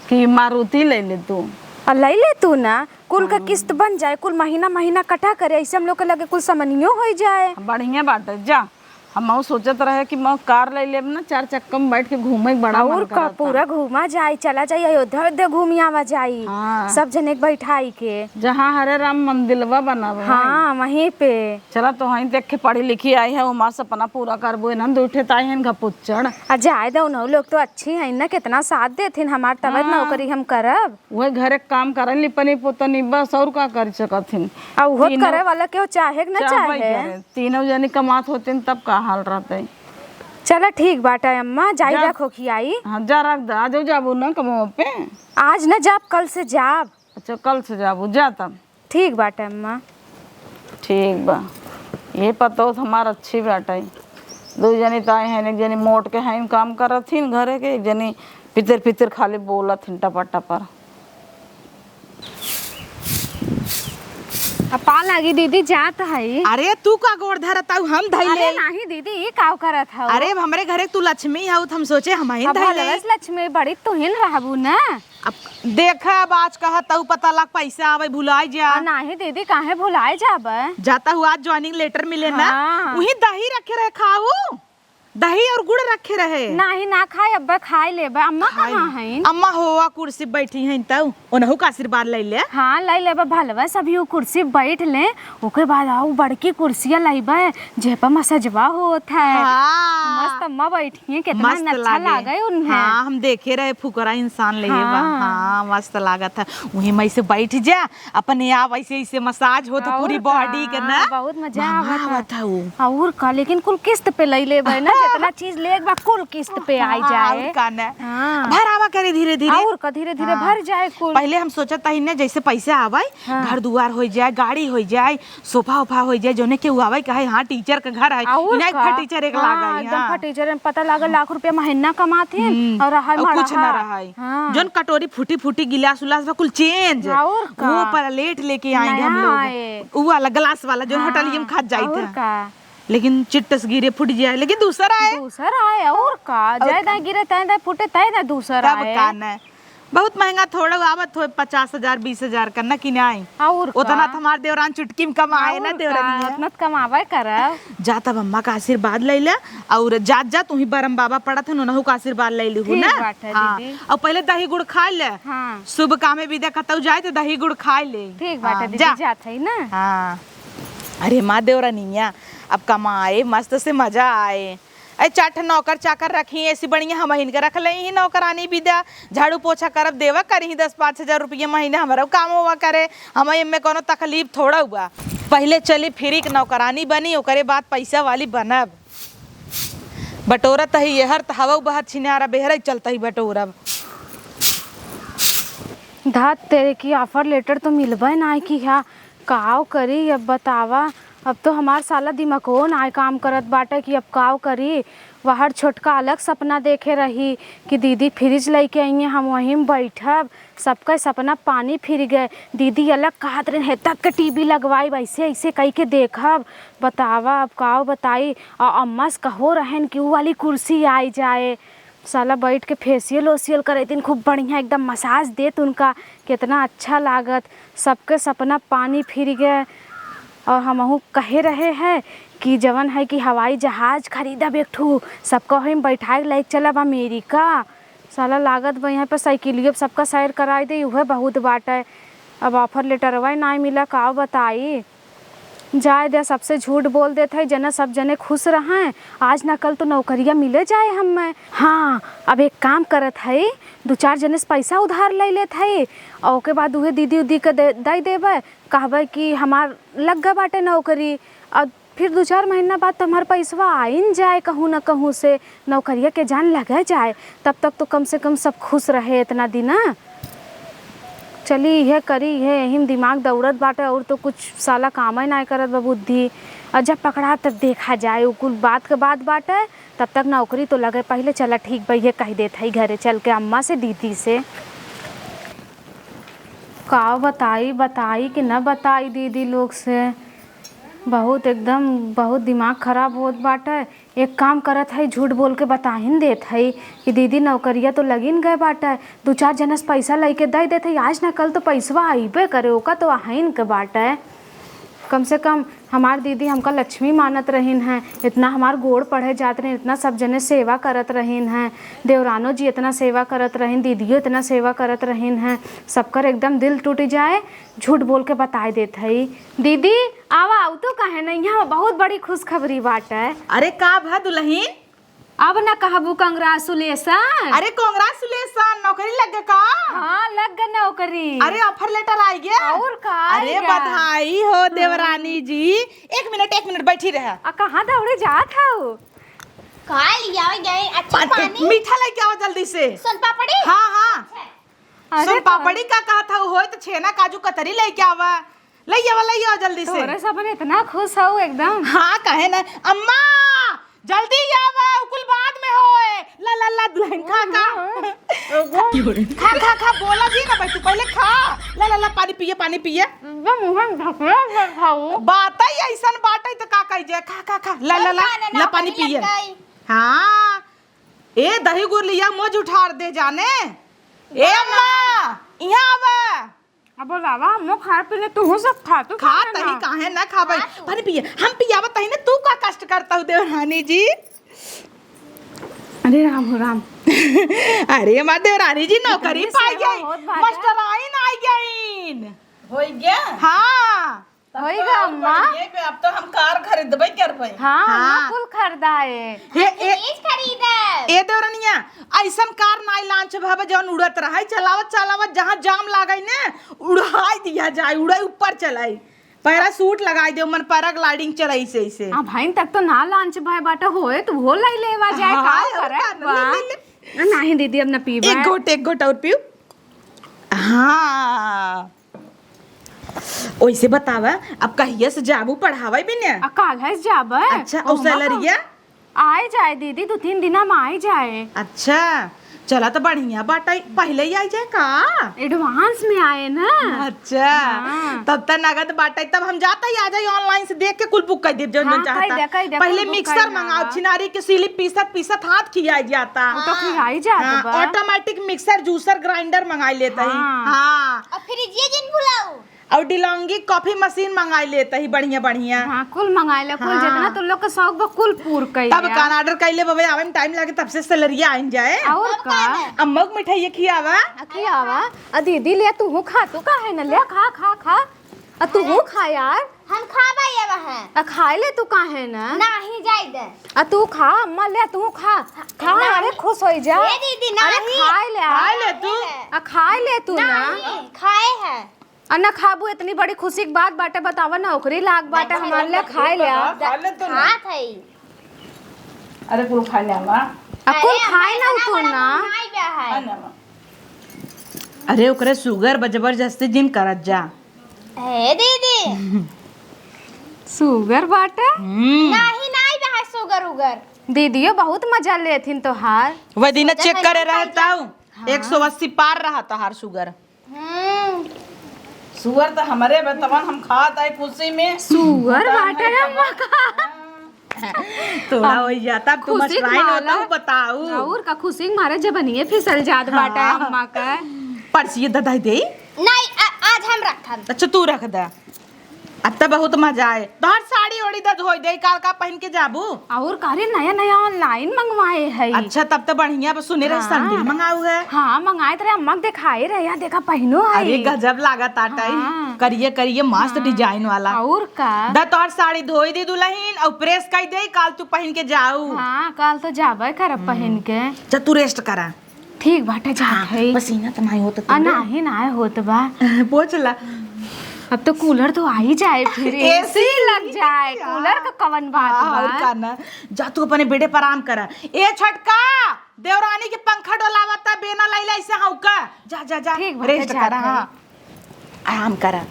कि मारुति ले ले तू। आ, ले ले तू ना, कुल के हाँ। किस्त बन जाए, कुल महीना महीना कटा करे, ऐसे हम लोग के लगे कुल समनियो हो जाए। बढ़िया बात है, जा। हम वो सोचत रहे कि मैं कार ले लेब ना, चार चक्का में बैठ के घूमे के बड़ा और मन का, करता। पूरा घूमा जाए, चला जाए अयोध्या, अयोध्या घूम आवा जाए, हाँ। सब जने के बैठाई के। जहाँ हरे राम मंदिलवा बना बा, हाँ, वहीं पे। चला, तोहई देख के पढ़ी लिखी आई है, हमार सपना पूरा करबो। इन्हन दू ठे ताई हन घपुच्चड़। आ जाए दे, उन्हों लोग तो अच्छी हैं ना, कितना साथ देथिन हमार, तब हाँ। नौकरी हम करब। वह घरे के काम करन, लिपनी पोतनी, बस और का कर सकत हिन। आ उहो तीनों करे वाला केहू चाहे कि ना चाहबे चाहे। करे। तीनों जनी कमात होतिन तब का हाल रहते। चला ठीक बाटे अम्मा, जाई जा। रखो खियाई। हाँ, जा रख दे, आज जाबू ना कमवा पे? आज न जाब, कल से जाब। अच्छा, कल से जाबू, जा तब। ठीक बाटे अम्मा। ठीक बा, ये पतोह तो हमार अच्छी बाटे। दो जनी तो आए हैं, एक जनी मोट के हैं काम करत हिन घरे के, एक जनी पितर पितर खाली बोलत हिन टपर टपर। अब पा लागी दीदी, जात हई। अरे तू का गोड़ धरत हऊ, हम धई अरे ले। नाही दीदी, ई काव करत हऊ? अरे अब हमरे घरे तू लक्ष्मी हऊ, त हम सोचे हम ही अब धई ले। भलवस लक्ष्मी बड़ी तुहिन रहबू ना। अब देखा, अब आज कहत हऊ पता लाग पैसा आवे, भुलाई जा। आ नाही दीदी, काहे भुलाई जाबे? जात हऊ आज joining letter मिले ना, हाँ। उही दही रखे रहे खाऊ। दही और गुड़ रखे रहे। नाही, ना खाए, अब्बे खाए लेबे। अम्मा खाए कहाँ ले। हईन? अम्मा होवा कुर्सी बैठी हईन, तऊ ओनहु का आशीर्वाद ले ले। हाँ, ले लेबे भलवा, सभी उ कुर्सी बैठ ले, ओके बाद आउ बड़की कुर्सिया लइबे, जे पर मसजवा होत है। हाँ। मस्त अम्मा बैठी हैं, कितना मस्त अच्छा लागे। लागे उन्हें। हाँ, हम देखे रहे, फुकरा इंसान ले बा। हाँ। हाँ, मस्त लागत है। वहीं में से बैठ जा, अपने आप ऐसे ऐसे मसाज होत और पूरी का? बॉडी के ना। हाँ, बहुत मजा आवत है। आवत है उ। और का, लेकिन कुल किस्त पे लई लेबे ना, हाँ। जितना चीज लेक बा कुल किस्त पे आई हाँ, जाए। और का ना। हाँ। भरावा करे धीरे धीरे। और का, धीरे धीरे हाँ। भर जाए कुल। पहले हम सोचत ही ना, जैसे पैसा आवे, हाँ। घर दुआर हो जाए, गाड़ी हो जाए, सोफा ओफा हो जाए, जोने के आवे कहे, हाँ, टीचर के घर है, और इन्हें का? फटीचर एक हाँ, लागे, एकदम हाँ। फटीचर, पता लागे लाख रुपया महीना कमात हैं हम्म, और रहा और कुछ ना मड़हा। रहा। हाँ। जोन कटोरी फूटी फूटी, गिलास उलास बा कुल चेंज। और का? वो प्लेट लेके आएंगे हम नया लोग। आए। वो वाला ग्लास वाला, जोन हाँ, होटल में खात जाइत और है। का? लेकिन चिट्टस गिरे फूट जाए, लेकिन दूसर आए। दूसर आए, और का? और जाए का? दाए गिरे, ताए दाए फूटे, ताए दाए दूसर तब आए। का न? बहुत महंगा थोड़ा आवत होए, पचास हजार, बीस हजार का, न कि नाई? और का? उतना तो हमार देवरान चुटकी में कमाए ना, और का? देवरानी है। उतना तो कमावे करब। जा तब अम्मा का आशीर्वाद ले ले, और जात जा, तू ही बरम बाबा पड़त है, उनहु का आशीर्वाद ले लिहू ठीक ना। बात है हाँ। दीदी। और पहले दही गुड़ खा ले। हाँ। शुभ कामे विदा कतऊ जाए तो दही गुड़ खा ले। ठीक बात है हाँ, दीदी, जा। जात है ना। हाँ। अरे माँ देवरानिया, अब कमाए, मस्त से मजा आए। अरे चार ठे नौकर चाकर रखी, ऐसी बढ़िया हमहिन के रख ले ही नौकरानी विदा, झाड़ू पोछा करब देवा करी दस पाँच हजार रुपया महीने, हमरो काम होवा करे, हम एमे कोनो तकलीफ थोड़ा हुआ। पहले चली फिर एक नौकरानी बनी, ओकरे बाद पैसा वाली बनब। बटोरत ही एहर त हवा बहत छिनारा, बेहरे चलत ही बटोरब। धात तेरे की offer letter तो मिलबे ना की, हाँ, काव करी अब बतावा। अब तो हमार साला दिमागो नाय काम करत बाटे कि अब काव करी। वहर छोटका अलग सपना देखे रही कि दीदी फ्रिज लइके अइहें, हम वहीं में बैठब। सबका सपना पानी फिर गए। दीदी अलग कहत रहे, "हे तक के टीवी लगवाई, वैसे ऐसे कई के देखब।" बतावा अब काव बताई। आ अम्मा से कहो रहन कि ऊ वाली कुर्सी आई जाए। साला बैठ के फेसियल ओसियल करैतिन, खूब बढ़िया एकदम मसाज देत उनका, कितना अच्छा लागत। सबके सपना पानी फिर गए। और हमहू कहे रहे हैं कि जवन है कि हवाई जहाज खरीदब एक ठू, सबका ओही में बैठाए के लैके चलब अमेरिका। साला लागत बा यहाँ पे साइकिलियो पे सबका सैर कराई दे, उहे बहुत बाटे। अब offer letterवा ही नाई मिला, का बताई। जाए दे, सबसे झूठ बोल देत है, जना सब जने खुश रहें, आज ना कल तो नौकरिया मिले जाए हमें। हाँ, अब एक काम करत है, दो चार जने से पैसा उधार ले लेत है, और ओके बाद उहे दीदी उदी के दे, दे देबे, कहबे कि हमार लग गए बाटे नौकरी, और फिर दो चार महीना बाद तो हमार पैसवा आइन जाए कहूँ ना कहूँ से, नौकरिया के जान लगे जाए, तब तक तो कम से कम सब खुश रहे इतना दिन। चली, इहे करी, इहे, यही में दिमाग दौड़त बाटे, और तो कुछ साला कामे नाय करत बा बुद्धि। और जब पकड़ा तब देखा जाए, उ कुल बात के बात बाटे। तब तक नौकरी तो लगे पहले। चला ठीक बा, इहे कह देत हई घरे चल के अम्मा से, दीदी से। का बताई, बताई कि न बताई दीदी लोग से। बहुत एकदम, बहुत दिमाग खराब होत बाटे। एक काम करत हई, झूठ बोल के बताहिन देत हई कि दीदी नौकरिया तो लगिन गए बाटे, दो चार जने से पैसा लइके दे देत हई, आज ना कल तो पैसवा अइबे करे, ओका तो अहइन के बाटे। कम से कम हमार दीदी हमका लक्ष्मी मानत रहिन हैं, इतना हमार गोड़ पड़े जात रहिन, इतना सब जने सेवा करत रहिन हैं, देवरानो जी इतना सेवा करत रहिन, दीदियो इतना सेवा करत रहिन हैं, सबकर एकदम दिल टूट जाए, झूठ बोल के बताए देत हई। दीदी, आवा, आऊ तो काहे नहीं, यहाँ बहुत बड़ी खुशखबरी बाटे। अरे का भा दुलहिन? अब ना कहबू congratulation? अरे congratulation, नौकरी लग गए का? हाँ, लग गए नौकरी। अरे offer letter आइ गया? और का अरे आइ गया? बधाई हो हाँ। देवरानी जी। एक मिनट, एक मिनट बैठी रहे। आ कहाँ दौड़े जात हऊ? का लियावे गए? अच्छा, पानी, पानी? मीठा लेके आवा जल्दी से। सोन पापड़ी? हाँ, हाँ। अच्छा। अरे सोन पापड़ी का कहत हऊ, होई त छेना काजू कतरी लेके आवा। ले आवा, ले आवा जल्दी से। तोरे सब इतना खुश हऊ एकदम। हाँ, काहे ना। अम्मा, जल्दी आवा, उ कुल बाद में होए। ला, ला, ला, दुल्हन खा, खा। हाँ, हाँ। खा, खा, खा, बोला जी ना भाई, तू पहले खा। ला, ला, ला, पानी पिए, पानी पिए। एकदम मुंह में ढकला कर खाऊ। बात ही ऐसन बाटे तो का कही जाए, खा, खा, खा, ला, ला, ला, खाने ना ला, पानी पहले पिए। लग गई। हाँ, ए दही गुड़ लिया, मुझ उठार दे जाने। ए अम्मा, यहाँ आवा। अब बोलावा, हमो खाए पी ले, तूहू सब खा, तू खा खाए तही ना। काहे ना खाबे? खा तू। पानी पिए, हम पियावा तही ना, तू का कष्ट करता हूँ देवरानी जी? अरे राम हो राम। अरे हमार देवरानी जी नौकरी कितनी पाई सेवा गई, होत बाटे। मास्टराइन आई गईन। होई गया? हाँ। तब होई तो गया और अम्मा। बढ़िया बे, अब तो हम कार खरीदबे करबे। हाँ, हाँ। अम्मा कुल खरीदा है। हे, ए, फ्रिज खरीदब। ए देवरनिया, ऐसन कार नाई launch भवे जौन उड़त रहे, चलावत चलावत जहाँ जाम लागे ने, उड़ाई दिया जाए, उड़ाई ऊपर चलाई, parachute लगाई दे, मन paragliding चलाई से, ऐसे। हाँ भाई, तक तो ना launch भय बाटे, होए तो वो ले लेवा जाए, हाँ, का और करे का ना, बा? ले, ले, ले। नहीं दीदी, अब ना पीबे। एक घोट, एक घोट और पीऊ। हाँ। ओइसे बतावा, अब कहिया से जाबू पढ़ावे बिना? आ, काल्हे से जाबे। अच्छा, ओमा और सैलरिया? आइ जाए दीदी, दू तीन दिना में आइ जाए। अच्छा, चला तो बढ़िया बाटे, पहिले ही आइ जाए का? Advance में आए ना। अच्छा, हाँ। तब त नगद बाटे, तब हम जाता ही आ जाए, online से देख के कुल book कर देब, जौन जौन हाँ, कह चाहता। दे, कह दे, पहिले कुल book mixer कर मंगाओ, देना। छिनारी के सिली पीसत पीसत हाथ खियाई जाता। वो तो खियाई जात हाँ, बा। Automatic mixer, juicer, grinder मंगाई लेता ही। हाँ। हाँ। और फ्रिजिया जिन भुलाऊ। और DeLonghi coffee machine मंगाई लेता ही, बढ़िया बढ़िया। हाँ, कुल मंगाई ले, कुल हाँ। जितना तू लोग के शौक बा, कुल पूर कई तब लिया। कान order कइले बबे, आवे में time लागे, तब से सैलरिया आइन जाए। और तब का? का है? अम्मा को मिठाई खियावा। आ, खियावा। आ दीदी ले, तू हूँ खा, तू काहे न ले, खा, खा, खा। आ तू हूँ खा यार। हम खाबा ये वहाँ। आ खाए ले तू काहे न? नाही जाए दे। आ तू खा, अम्मा ले, तू खा। खा, नाही। अरे खुश होई जा। ए दीदी, अरे नाही। खाए ले आ। खाए ले तू। आ खाए ले तू ना। नाही, खाए है। आ ना खाबू, इतनी बड़ी खुशी की बात बाटे, बतावा ना, ओकरी लाग बाटे, हमार ले खाए ले आ। खा ले तू ना। खात है। अरे कुल खा ले अम्मा। आ कुल अरे खाए अम्मा, ना इतना तू बड़ा ना। मुंह नाही बा है। खा ले अम्मा। अरे ओकरे sugar बा, जबरदस्ती जिन करत जा। ए दीदी। Sugar बाटे? हम्म। नाही, नाही बा है sugar उगर। दीदियो बहुत मजा लेथिन तोहार। वह दिन सोचा check था करे ना रहता हूँ, हाँ। एक सौ अस्सी पार रहा तोहार sugar। हम्म। Sugar तो हमरे बा, तवन हम खात आए खुशी में। Sugar बाटे है अम्मा का। थोड़ा हो जाता, अब तू खुशी के मास्टराइन होता माला। हूँ, बताऊ। और का खुशी के मारे जबनिये फिसल जात हाँ। बाटे अम्मा का। पर्ची दे दे। नहीं, आ-, आज हम रखब। अच्छा, तू रख दे। अब त बहुत मजा आए। तोहर साड़ी ओड़ी त धोई दे, काल का पहिन के जाबू? और का रे, नया नया online मंगवाए है। अच्छा, तब त बढ़िया बा। सुने रहे हाँ। Sandal मंगाऊ है। हाँ, मंगाए त रहे, अम्मा के देखाए रहे, यहाँ देखा पहिनो है। अरे गजब लागत आटा है। हाँ। करिए करिए मस्त हाँ। Design वाला। और का? द तोहर साड़ी धोई दे दुल्हन और press कर दे, काल तू पहिन के जाऊ। हाँ, काल तो जाबे करब हम्म। पहिन के। जा तू rest करा। ठीक बाटे, जात हाँ, है। पसीना त नाहीं होत आ, तुमरे? नाहीं, नाहीं होत बा। पोछ ला। अब तो cooler तो आ ही जाए फिर, AC AC लग जाए, यार। Cooler का कवन बात हाँ, बा? और का ना। जा तू अपने बेडे पर आराम करा। ए छोटका, देवरानी के पंखा डोलावता, बेना लैला ऐसे हौका। जा, जा, जा, ठीक बाटे, rest जात करा, है। हाँ। आराम करा।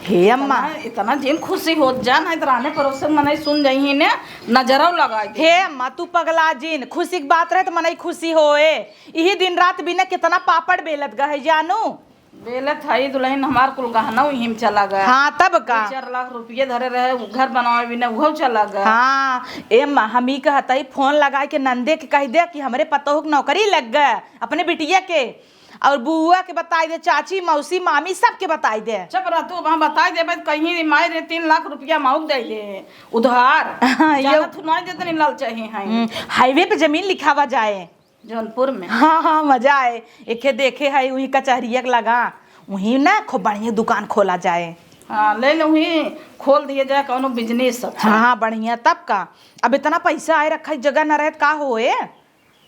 हे अम्मा। इतना, इतना जिन खुशी होत जा, नाहीं त राने परोसे मनई सुन जइहीं ने, नजरौ लगाइ दे। हे अम्मा, तू पगला जिन, खुशी की बात रहे त मनई खुशी होए। इही दिन रात बिना कितना पापड़ बेलत गए जानू। बेलत हई दुल्हन, हमार कुल गहना उही में चला गया। हाँ, तब का? दो चार लाख रुपये धरे रहे, उ घर बनावे बिना उहो चला गया। हाँ, ए अम्मा, हम ई कहत हई, फोन लगाए के नंदे के कह दे कि हमरे पतोह के नौकरी लग गए, अपने बिटिया के। और बुआ के बताई दे, चाची, मौसी, मामी, सबके बताई दे। चुप रह तू, अब हम बताई देबे त कहीं माई रे तीन लाख रुपया मौक दे ले उधार। हाँ, ये जानत हूँ नहीं देतनी लालचाही हैं। हम्म, highway पे जमीन लिखावा जाए। जौनपुर में। हाँ, हाँ, मजा आए। एके देखे है, उही कचहरिया के लगा, उही ना खूब बढ़िया दुकान खोला जाए। हाँ, ले ले, उही खोल दिया जाए कौनो business अच्छा। हाँ, हाँ, बढ़िया, तब का। अब इतना पैसा आए रखा, जगह न रहे त का होए?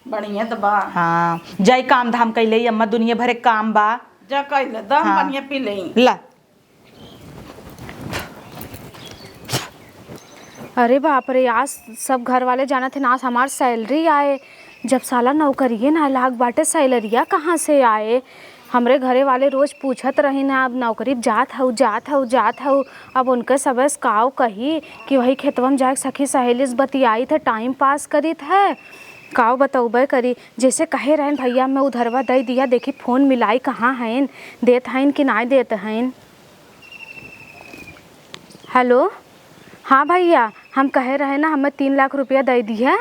बढ़िया त बा। हाँ, जाई काम धाम कइले, अम्मा दुनिया भरे काम बा। जा कइले, दम हाँ। पनिया पी लेई। ला। अरे बाप रे, आज सब घर वाले जानत हैं, आज हमार सैलरी आए। जब साला नौकरिये ना लाग बाटे, सैलरिया कहाँ से आए? हमरे घरे वाले रोज पूछत रही ना, "अब नौकरी जात हऊ, जात हऊ, जात हऊ।" अब उनके सबस काव कही कि वही खेतवा में जाके सखी सहेली से बतियाइत है, टाइम पास करीत है, काव बतौबे करी। जैसे कहे रहन, "भैया, मैं उधरवा दे दिया, देखी फोन मिलाई कहाँ हइन, देत हइन कि नाय देत हइन।" हेलो, हाँ भैया, हम कहे रहे ना, हमें तीन लाख रुपया दे दिया।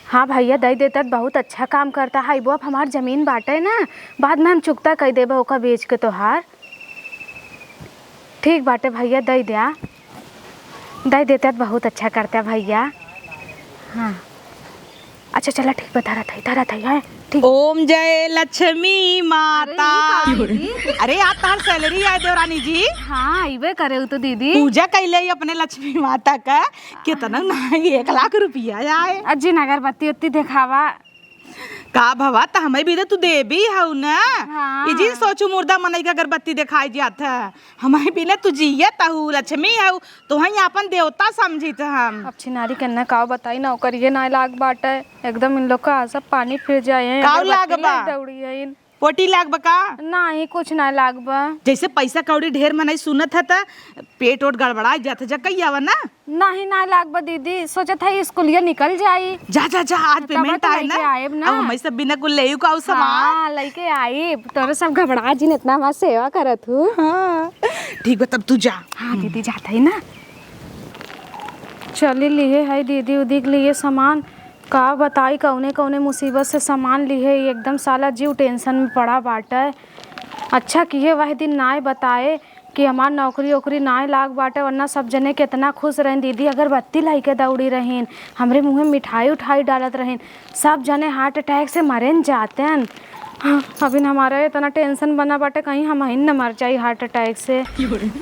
हाँ भैया, दे देता त बहुत अच्छा काम करता है। वो अब हमार जमीन बाटे ना, बाद में हम चुकता कर देबे ओका बेच के तोहार। ठीक बाटे भैया, दे द्या, दे देता त बहुत अच्छा करता भैया। हाँ, अच्छा चला, ठीक बा, धरत है, धरत है, हैं? ठीक। ओम जय लक्ष्मी माता। अरे, ई का दीदी? अरे, आज तहार सैलरी आए देवरानी जी। हाँ, अइबे करे उ तो दीदी। पूजा कैले ही अपने लक्ष्मी माता का, कितना ना, एक लाख रुपया आए। अजी, अगरबत्ती उत्ती देखावा। का भवा, त हमें भी दे, तू देवी हऊ ना। हाँ। ई जिन सोचू मुर्दा मनई के अगरबत्ती देखाई जात है। हमारे बिना तू जियत हऊ, लक्ष्मी हऊ, तोहई आपन देवता समझित हम। अब छिनारी के न काव बताई, नौकरिये नाय लाग बाटे। एकदम इन लोग का सब पानी फिर जाए हैं, काव अगरबत्ती लाग बा? नहीं दौड़ी है इन। पोटी लाग बा का? नाही, कुछ नाय लाग बा। जैसे पैसा कौड़ी ढेर मनई सुनत है त पेट ओट गड़बड़ा जात है, जा कही आवा ना। नाही, नाय लाग बा दीदी, सोचत है स्कूलिया निकल जाई। जा, जा, जा, आज तब पेमेंट तो आए ना। लेके आएब ना। अब हमें सब बिना कुल लेयू का सामान। हाँ, लेके आएब। तोरे सब घबरा जिन, इतना हमार सेवा करत हूँ। हाँ, ठीक बा, तब तू जा। हाँ दीदी, जात है ना। चली लिए है दीदी उदी के लिए सामान। का बताई, कौने कौने मुसीबत से सामान लिए, एकदम साला जीव टेंशन में पड़ा बाटे। अच्छा किहे वह दिन नाय बताए कि हमार नौकरी ओकरी नाय लाग बाटे, वरना सब जने केतना खुश रहिन। दीदी अगरबत्ती लाइके दौड़ी रहिन, हमरे मुँहे मिठाई उठाई डालत रहिन, सब जने हार्ट अटैक से मरेन जातेन। हाँ, अबिन हमारा इतना टेंशन बना बाटे, कहीं हमहिन न मर जाई हार्ट अटैक से।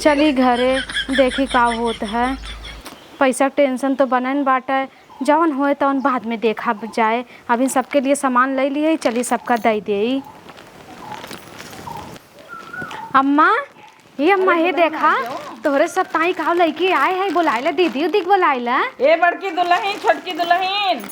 चली घरे, देखी का होत है। पैसा के टेंशन तो बनन बाटे, जवन होए तवन बाद में देखा जाए। अभी सबके लिए सामान ले लिए, चली सबका दे देई। अम्मा, ये अम्मा, अरे, ये बोला देखा, ना, क्यों? तोहरे सब ताई काव लइके आए हैं, बोलाइला दीदी उदी के बोलाइला। ए बड़की दुल्हन, छोटकी दुल्हन,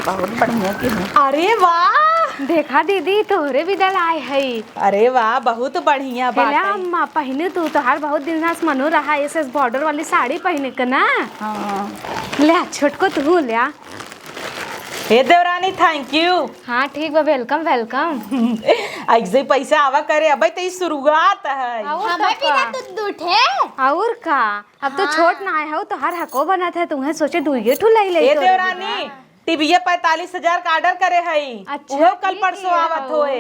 बहुत बढ़िया की है। अरे वाह! देखा दीदी, तोहरे भी दल आए है। अरे वाह, बहुत बढ़िया बात हेला है। अम्मा, पहिने तू, तोहार बहुत दिन से मनो रहा एस एस बॉर्डर वाली साड़ी पहिने के ना। हाँ। ल्या, छोटको तू ल्या। हे देवरानी, thank you। हाँ, ठीक बा, welcome, welcome। ऐसे ही पैसा आवा करे, अबे तो ई शुरुआत है। और हमें का? भी ना तू दू ठे। और का? अब तो हाँ। छोट ना आए हो, तोहार हको बनत है, तुम्हें सोचे दुइये ठो लई लई ए तोरे देवरानी, बिना। टीवीए पैंतालीस हजार का order करे हई। अच्छा, उहो कल ठीक परसों है आवत हो। होए।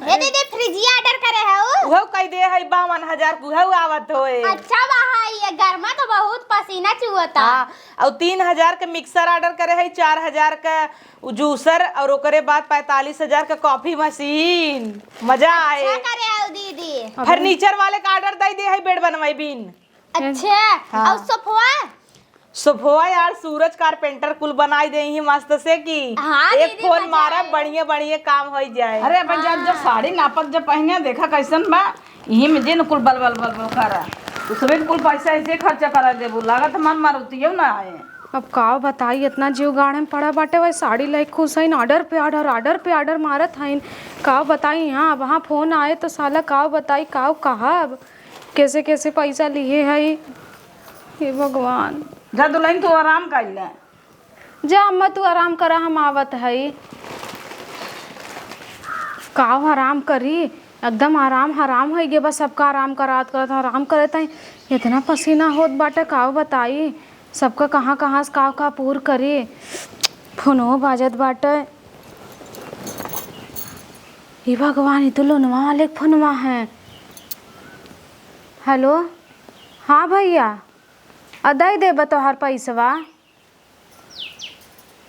हे दीदी, फ्रिजिया order करे हऊ? उहो कई दे हई बावन हजार के, उहो आवत होए। अच्छा बा, हाँ, ये गर्मा तो बहुत पसीना चुअता। हाँ, और तीन हजार के mixer order करे हई, चार हजार का उ juicer और ओकरे बाद पैंतालीस हजार का coffee machine। मजा आए। अच्छा करे हऊ दीदी। furniture वाले का order दे दे हई, bed बनवाई बिन। अच्छा, हाँ। और सोफवा? सोफवा यार, सूरज कारपेंटर कुल बनाई देइहीं मस्त से की। हाँ, एक दीदी, फोन मजा मारा, आए। बढ़िया बढ़िया काम होई जाए। अरे, अपन जब, जब हाँ। साड़ी नापत जब पहिने, देखा कैसन बा, इही में जिन कुल बल बल बल बल करा। दूसरे कुल पैसा ऐसे खर्चा करा देबू, लागत मन मारुतियो ना आए। अब काव बताई, इतना जीव गाड़े में पड़ा बाटे, वही साड़ी लाइक खुश हईन, order पे order, order पे order मारत हईन। काव बताई, यहाँ अब वहाँ फोन आए तो साला काव बताई, काव कहब। कैसे कैसे पैसा लिए हई, हे भगवान। जा दुल्हन, तू आराम कर ले। जा अम्मा, तू आराम करा, हम आवत हई। काव आराम करी, एकदम आराम हराम होइ गए बा, सबका आराम करात करत आराम करत हई। इतना पसीना होत बाटे, काव बताई, सबका कहाँ कहाँ से काव का पूर करी। फोनो बाजत बाटे। हे भगवान, ई तो लोनवा वाले के फोनवा है। हेलो, हाँ भैया, अ, दे देबा तोहार पैसवा।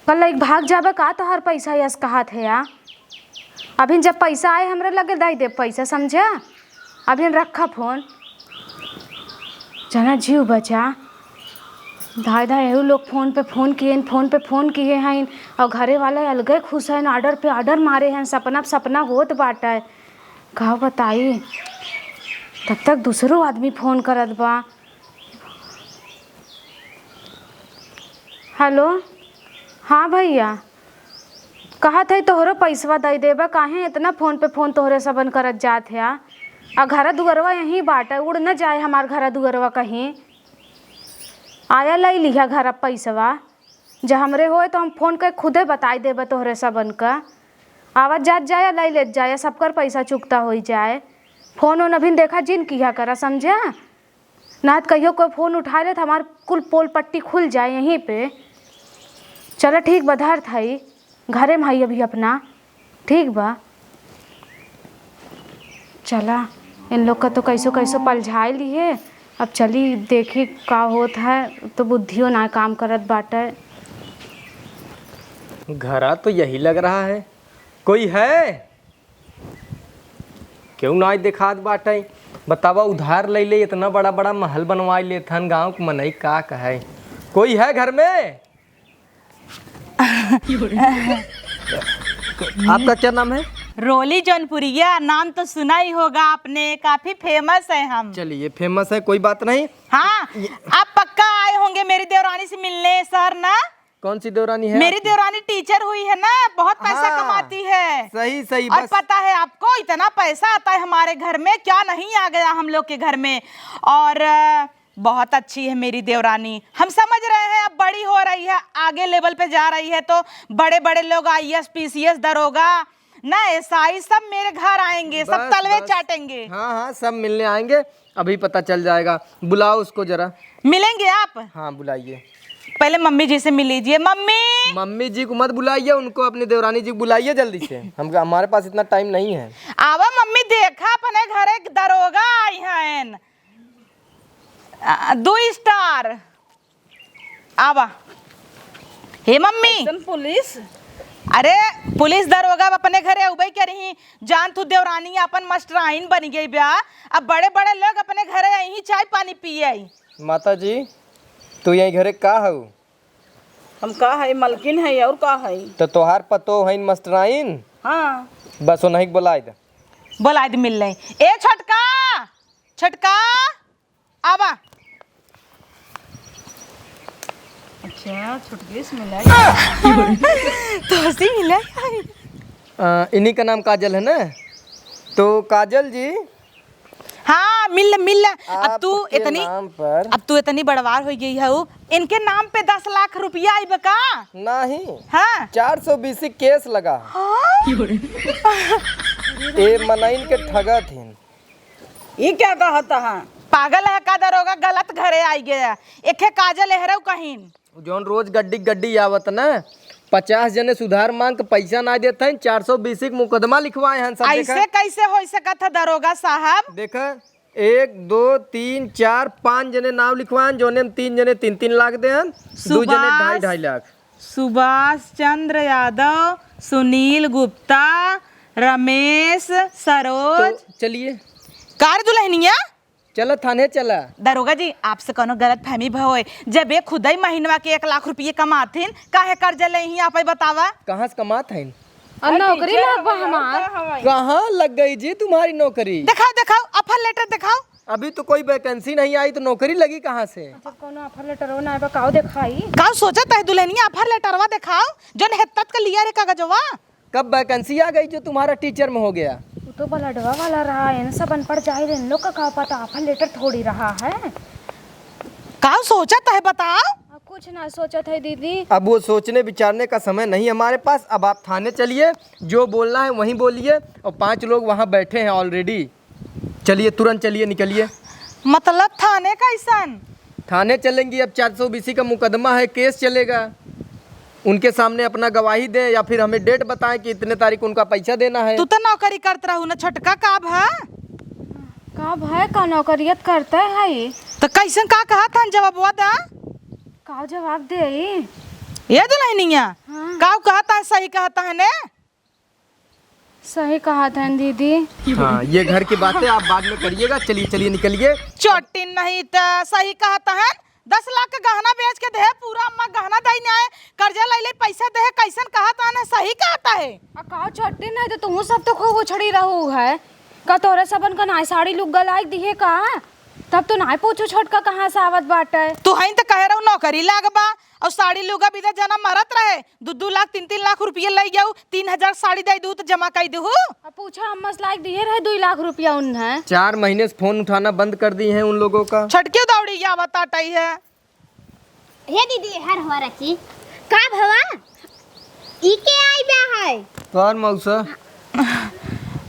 कल एक भाग जाबा का तोहार पैसा यस कहत है या? अभी जब पैसा आए हमरे लगे दे देब पैसा, समझा? अभी रखा फोन। जना जीव बचा। धाय धाय एहू लोग फोन पे फोन किए, फोन पे फोन किए हैं और घरे वाले अलगे खुश हैं, order पे order मारे हैं, सपना पे सपना होत बाटे। का बताई, तब तक दूसरो आदमी फोन करत बा। हेलो, हाँ भइया, कहत है तोहरो पैसवा दइ देबा, काहे एतना फोन पे फोन तोहरे सबन करत जात है? आ घरा दुअरवा यहीं बाटे, उड़ न जाए हमार घरा दुअरवा कहीं। आया लइ लिहा घरा पैसवा, जे हमरे होए तो हम फोन कइ खुदे बताइ देबा तोहरे सबन का। आवत जात जाया, लइ लेत जाया, सबकर पैसा चुकता होइ जाए। फोन ओन अभिन देखा जिन किहा करा, समझा? ना त कहियो कोई फोन उठाइ ले त हमार कुल पोल पट्टी खुल जाए यहीं पे। चला ठीक बा, धरत हई, घरे में हई अभी अपना। ठीक बा, चला, इन लोग का तो कैसो कैसो पलझाए लिहे। अब चली देखी का होत है, तो बुद्धियो ना काम करत बाटे। घरा तो यही लग रहा है, कोई है? केहू नाई देखात बाटइ। बतावा, उधार लइ ले एतना बड़ा बड़ा महल बनवाइ लेत हन, गाँव के मनई का कहइ? कोई है घर में? आपका क्या नाम है? रोली जौनपुरिया, नाम तो सुना ही होगा आपने, काफी famous है हम। चलिए, famous है, कोई बात नहीं। हाँ, ये आप पक्का आए होंगे मेरी देवरानी से मिलने सर ना? कौन सी देवरानी है मेरी आपकी? देवरानी teacher हुई है ना, बहुत पैसा हाँ, कमाती है। सही, सही, और बस। पता है आपको, इतना पैसा आता है हमारे घर में, क्या नहीं आ गया हम लोग के घर में। और, अ, बहुत अच्छी है मेरी देवरानी। हम समझ रहे हैं, अब बड़ी हो रही है, आगे level पे जा रही है, तो बड़े-बड़े लोग, IAS, PCS, दरोगा, ना, SI, सब मेरे घर आएंगे, सब बस, तलवे बस। चाटेंगे। हाँ, हाँ, सब मिलने आएंगे। अभी पता चल जाएगा। बुलाओ उसको जरा। मिलेंगे आप? हाँ, बुलाइए। पहले मम्मी जी से मिल लीजिए। मम्मी! मम्मी जी को मत बुलाइए, उनको, अपनी देवरानी जी को बुलाइए जल्दी से। हम, हमारे पास इतना time नहीं है। आवा मम्मी, देखा, अपने घर एक दरोगा आई हैं। आ, दो star। आवा। हे मम्मी। कैसन पुलिस? अरे, पुलिस दरोगा अब अपने घरे अउबे करिहीं। जान तू देवरानी आपन मास्टराइन बनि गई बा। अब बड़े-बड़े लोग अपने घरे अइहीं चाय पानी पिए आई। माता जी, तू यही घरे का हऊ? हम का हई, मलकिन हई, और का हई? तो तोहार पतोह हईन मास्टराइन? हाँ। बस ओनही के बोलाइ दे। बोलाइ दे, मिल ले। ए छोटका, छोटका, आवा। अच्छा, छुटकेस मिला। तोसी मिला। अ, इन्हीं का नाम काजल है ना? तो काजल जी। हाँ, मिल, मिल। अब तू आपके इतनी, नाम पर अब तू इतनी बड़वार होइ गई है, इनके नाम पे दस लाख रुपया आइब का? नहीं। हाँ। चार सौ बीसी केस लगा। हाँ? ए मनइन के ठगत हिन। ई क्या कहत ह? पागल है का दरोगा, गलत घरे आइ गया। एखे काजल एहरऊ कहिन। जौन रोज गड्डी गड्डी आवत न, पचास जने सुधार मांग के पैसा नाहीं देत हन, चार सौ बीसी के मुकदमा लिखवाए हन सब। ऐसे देखा? कैसे होइ सकत ह दरोगा साहब? देखा, एक, दो, तीन, चार, पाँच जने नाव लिखवाए हन, जौने में तीन जने तीन तीन लाख दे हन, दू जने सुभाष ढाई ढाई लाख। सुभाष चंद्र यादव, सुनील गुप्ता, रमेश, सरोज। तो चलिए। का रे दुल्हनिया? चला थाने चला। दरोगा जी, आपसे कौनो गलतफहमी भय होय। जब ये खुदई महीनवा के एक लाख रुपये कमाथिन, काहे कर्जा लेही आप ही बतावा? कहाँ से कमात हईन? और नौकरी लाग बा हमार। कहाँ लग गई जी तुम्हारी नौकरी? देखाओ, देखाओ, offer letter देखाओ। अभी तो कोई vacancy नहीं आई, तो नौकरी लगी कहाँ से? जब कौनो offer letterवा ना आए बा, काओ देखाई? काओ सोचत है दुल्हनिया, offer letterवा देखाओ, जौन हेत्तत के लिया रे कागजवा। कब vacancy आ गई जो तुम्हारा teacher में हो गया? वो तो बलडवा वाला रहा, इन सब अनपढ़ जाहिल, इन लोग का का पता, offer letter थोड़ी रहा है। काओ सोचत है बताओ? आ, कुछ ना सोचत है दीदी। अब वो सोचने विचारने का समय नहीं हमारे पास, अब आप थाने चलिए, जो बोलना है वहीं बोलिए, और पांच लोग वहाँ बैठे हैं already। चलिए, तुरंत चलिए, निकलिए। मतलब थाने कैसन? थाने चलेंगी, अब चार सौ बीसी का मुकदमा है, case चलेगा। उनके सामने अपना गवाही दें या फिर हमें date बताएं कि इतने तारीख को उनका पैसा देना है। तू तो नौकरी करत रहू ना छोटका, का भा? का भा, का नौकरियत करते है? तो कैसन का कहत हन, जवाबवा दा। का जवाब देई? ये दुल्हनिया, हाँ। का कहत हन, सही कहत हन ने? सही कहत हन दीदी। हाँ, ये घर की बातें आप बाद में करिएगा। चलिए, चलिए, निकलिए। चोटिन नहीं त सही कहत हन, दस लाख के गहना बेच के देहे पूरा, अम्मा गहना दई नहीं आए, कर्जा लई ले पैसा देहे, कैसन कहत हन, सही कहत है। आ का चोटिन नहीं त तुहू सब तो खूब उछड़ी रहू है, का तोहरे सबन का नाई साड़ी लुग्गा लाइक दिहे का? तब तो नाहीं पूछू छोटका कहाँ से आवत बाटे। तू हईन त कहे रहू नौकरी लागबा, अउर साड़ी लुगा बिदा जना मरत रहे, दू दू लाख, तीन तीन लाख रुपया लइ गयू, तीन हजार साड़ी दइ दू त जमा कइ देहू। अब पूछा, हम मसलाइक दिए रहे दुई लाख रुपया उन्हें। चार महीने से फोन उठाना बंद कर दिए हैं उन लोगों का। छटके दौड़ी या बताटई है। हे दीदी, हर हो रखी। का भवा? ई के आई बा है? तोर मौसा,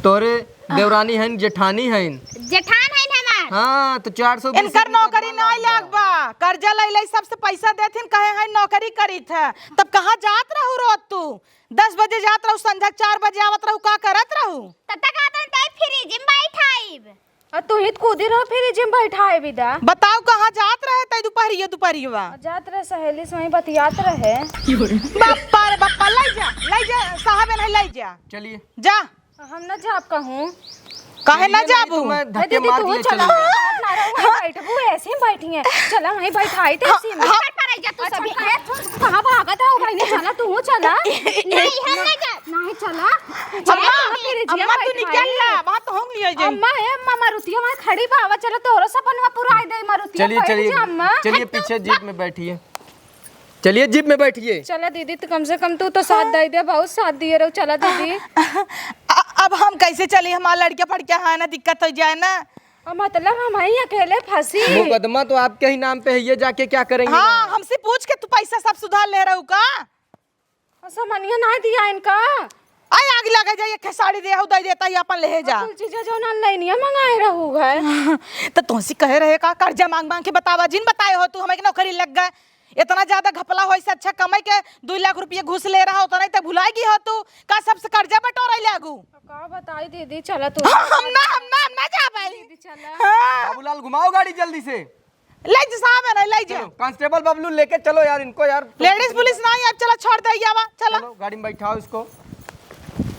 तोरे देवरानी हईन, जेठानी हईन। जेठान हईन हमार। हाँ, तो चार सौ बीस इनकर रुपया नौकरी कमा नाई लाग बा। बा। कर्जा लइ लइ सबसे पैसा देथिन, कहे हईन नौकरी करीत है। तब कहाँ जात रहू रोज तू? दस बजे जात रहू, संझा के चार बजे आवत रहू, का करत रहू? तब तक आते तई फ्रिज में बैठाइब। आ तू ही त कूदी रहो फ्रिज में बैठाए बिदा। बताओ कहाँ जात रहे तई दुपहरिया दुपहरिया? जात रहे सहेली से वहीं बतियात रहे। बप्पा रे बप्पा, लइ जा, लइ जा, साहब नहीं लइ जा। चलिए। जा। हम न जाब कहूँ। काहे ना चलिए, नहीं जाबू? तो मैं ए धक्के दीदी, मार तू के चला। चलूंगा। हाथ ना रहो, वहीं बैठबू, ऐसे ही बैठी हैं। चला, वहीं बैठाई थे, हाँ, इसी में। हाँ। पर, पर जा तू अच्छा, सभी। ए, तू कहाँ भागत है, भाई? नहीं चला, तू चला। नहीं, हम ना जा। नहीं चला। अम्मा, चला, फिर जिया अम्मा, तू बैठाई। निकल ला, बात हम लिया जाई। अम्मा, ए अम्मा, मारुतिया वहाँ खड़ी बा, आवा, चला, तोहरो सपनवा पुराई दे, मारुतिया चलिए, बैठ चलिए, जा, अम्मा। चलिए, पीछे जीप में बैठिए। चलिए, जीप में बैठिए। चला दीदी, तो कम से कम तू तो साथ दे दे, बहुत साथ दिए रहो। चला दीदी। अ-, अब हम कैसे चली? हमार लड़किया फड़किया है ना, दिक्कत हो जाए ना। अब मतलब हम ही अकेले फंसी। मुकदमा तो आपके ही नाम पे है, ये जाके क्या करेंगे हाँ, वहाँ? हमसे पूछ के तू पैसा सब सुधार ले रहू का? और सामानिया ना दिया इनका। आई आग लगा जाए, एक साड़ी दे हो, दे देता ही अपन ले जा। कुल चीजें जो ना लेनिया मंगाए रहू है। तो तुमसे कहे रहे का, कर्जा मांग मांग के बतावा, जिन बताए हो तू हमें कि नौकरी लग गए। इतना ज्यादा घपला होई से अच्छा कमाई के दुई लाख रुपये घूस ले रहा होता, नहीं तो भुलाई गई हो तू। का सबसे कर्जा बटोरे लागू? का बताई दीदी, चला तू। हम ना, हम ना, हम ना जा भाई। दीदी चला। हाँ। बाबूलाल, घुमाओ गाड़ी जल्दी से। ले जा साहब है ना, ले जा। चलो, कांस्टेबल बबलू लेके चलो यार इनको यार। लेडीज पुलिस नहीं, अब चला छोड़ दे, आवा, चला। चलो, गाड़ी में बैठाओ इसको।